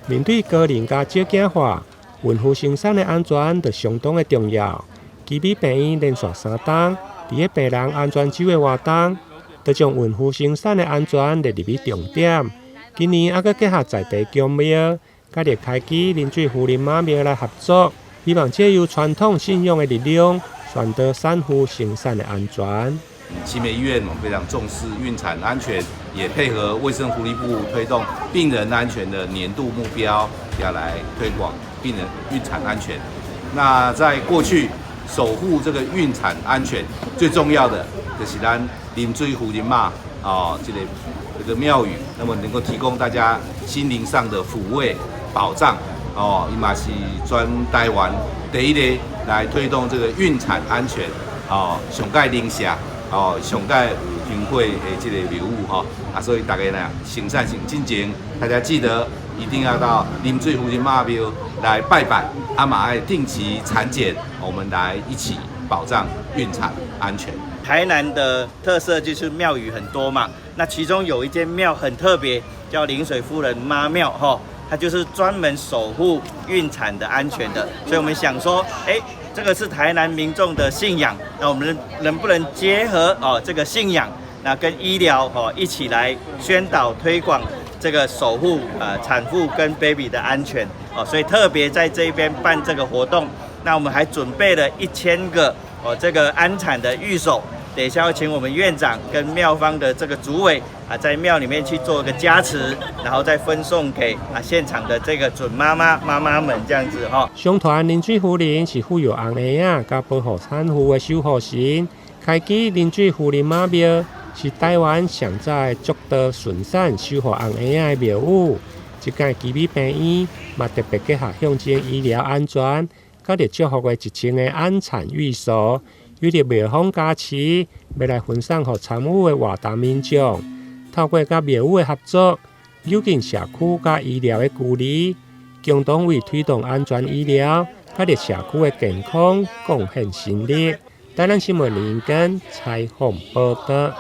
面對高齡佮少子化，孕婦生產的安全就相當的重要。奇美病院連續3冬，佇咧病人安全週的活動，就將孕婦生產的安全列入去重點。今年猶閣結合在地宮廟，佮绿開基臨水夫人媽廟來合作，希望藉由傳統信仰的力量，宣導產婦生產的安全。奇美醫院我們非常重視孕產安全，也配合衛生福利部推動病人安全的年度目標，要來推廣病人孕產安全。那在過去守護這個孕產安全最重要的就是咱臨水夫人媽哦，這個廟宇，那麼能夠提供大家心靈上的撫慰保障哦，伊嘛是全台灣第一個來推動這個孕產安全哦，上蓋靈社。哦，上蓋有香火的這個廟宇吼，啊，所以大家呢生產性進前，大家記得一定要到臨水夫人媽廟來拜拜，啊嘛愛定期產檢，我們來一起保障孕產安全。台南的特色就是廟宇很多嘛，那其中有一間廟很特別，叫臨水夫人媽廟，吼，它就是專門守護孕產的安全的，所以我們想說，欸，這個是台南民眾的信仰，那我們能不能結合哦這個信仰，那跟醫療哦一起來宣導推廣這個守護產婦跟 baby 的安全哦，所以特別在這邊辦這個活動，那我們還準備了1000個哦這個安產的御守，等一下要請我們院長跟廟方的這個主委啊，在廟裡面去做一個加持，然後再分送給啊現場的這個準媽媽媽媽們這樣子哈。相傳臨水夫人是撫育紅嬰仔佮保護產婦的守護神。開基臨水夫人媽廟是台灣上早的祝禱順產守護紅嬰仔的廟宇。這間奇美病院嘛特別結合象徵醫療安全，佮著祝福的1000個安產御守，有佇廟方加持，欲來分送予參與的活動民眾。透過佮廟宇的合作，扭近社區佮醫療的距離，共同為推動安全醫療，佮著社區的健康貢獻心力。台南新聞林根採訪報導。